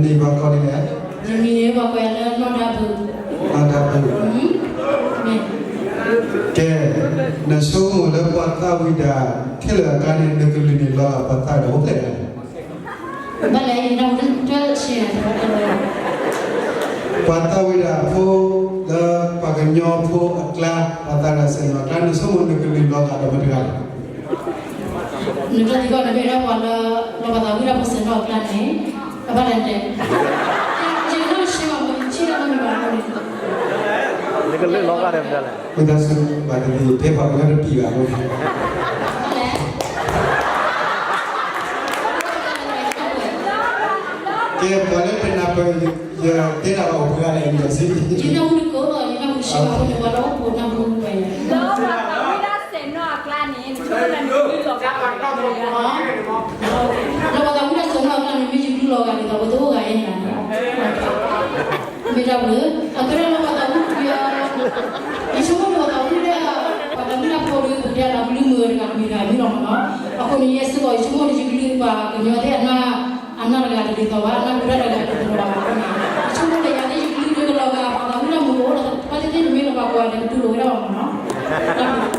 နမံၤန့ၣ်ဘၣ်ကိးဒ်လဲၣ်. ယမံၤန့ၣ်ဘၣ်ကိးယၤလၢနီၢ်ဒၢဘုး. နီၢ်ဒၢဘုး. ကဲ, နဆိကမိၣ်လၢပှၤသးဝံၣ်တၢ်ခဲလၢာ်အကျါန့ၣ် နကလုၢ်န့ၣ်လီၤဂာ်ပှၤသးဝံၣ်တၢ်ဖိဖျဲၣ်ဒၣ်လဲၣ်. ဘၣ်လဲၣ်, ယနၢ်ဟူတဆံးန့ၣ်, ပှၤသးဝံၣ်တၢ်ဖိလၢ ပှၤကညီဖိအကျါ, ပှၤသးဝံၣ်တၢ်စဲးနီၤအကျါ, နဆိကမိၣ်နကလုၢ်လီၤဂာ်ဒီးမတၤတဂၤလဲၣ်. နကျဲသံကွၢ်န့ၣ် မ့ၢ်ဒၣ်ပှၤလၢ လၢပှၤသးဝံၣ်တၢ်ဖိစဲးနီၤအကျါန့ၣ်, အဘၣ်လဲၣ်တဲ, ယကနၣ်ဆှံဘၣ်မ့ၢ်ဆံၣ်လၢမ့ၢ်ဘၣ်န့ၣ်, နကလုၢ်လီၤဂာ်ဒီးမတၤလဲၣ်. ဝံသးစူၤ ဘၣ်တသ့ ဖဲပှၤကညီတပံၤဘၣ်မ့ၢ်, ကဲ ပှၤလၢတနၢ်ပၢၢ် ယတဲတၢ်ဘၣ်အိၣ်ပှဲၤဂၤလဲၣ် ယစံး, ယနၢ်ဟူတကိးလီၤ, ယနၢ်ဟူတဆံးဘၣ်အဃိန့ၣ် ပှၤလၢအိၣ်ဖှိၣ်နၢ်ဟူဝဲ, လၢပှၤသးဝံၣ်တၢ်စဲးနီၤအကျါန့ၣ် နဆိကမိၣ်လၢနကလုၢ်လီၤဂာ်, လၢပှၤသးဝံၣ်တၢ်စဲးနီၤအကျါန့ၣ် မ့ၢ်ယကလုၢ်လီၤဂာ်ဒ်သိး ပတအိၣ်ဂၤအံၤန့ၣ် မ့ၢ်တၢ်ဘျုး, အကဲထီၣ်လၢပှၤသးဝံၣ်, ယဆိကမိၣ်ပှၤသးဝံၣ်ဒၣ်, ပှၤသးဝံၣ်တၢ်ဖိဒီး ပတဲလီၤကလုၢ်မုာ်တဂၤ မ့ၢ်တဂၤမ့ၢ်လီၤမ့ၢ်နီၤ, အဃိန့ၣ် ယဲစ့ၢ်ကီး ယဆိကမိၣ်ဒီးယကလုၢ်ပှၤကညီသ့ၣ်အနၢ်, အနၢ်တဂၤတဒ်သိးဘၣ်, အနၢ်ပၢၢ်တၢ်တဂၤတဒ်သိးဘၣ်အဃိန့ၣ်, ယဆိကမိၣ်ဒီးယၤသ့ၣ်ယကလုၢ်ဒုးကလီၤဂာ် ပှၤသးဝံၣ်တၢ်မုာ်အိၣ်ဒီး ဘၣ်သ့ၣ်သ့ၣ်တမ့ၢ်လၢပှၤကိးဂၤဒဲးကတူၢ်လိာ်ဝဲဒၣ်ဘၣ်မ့ၢ်နီၤ.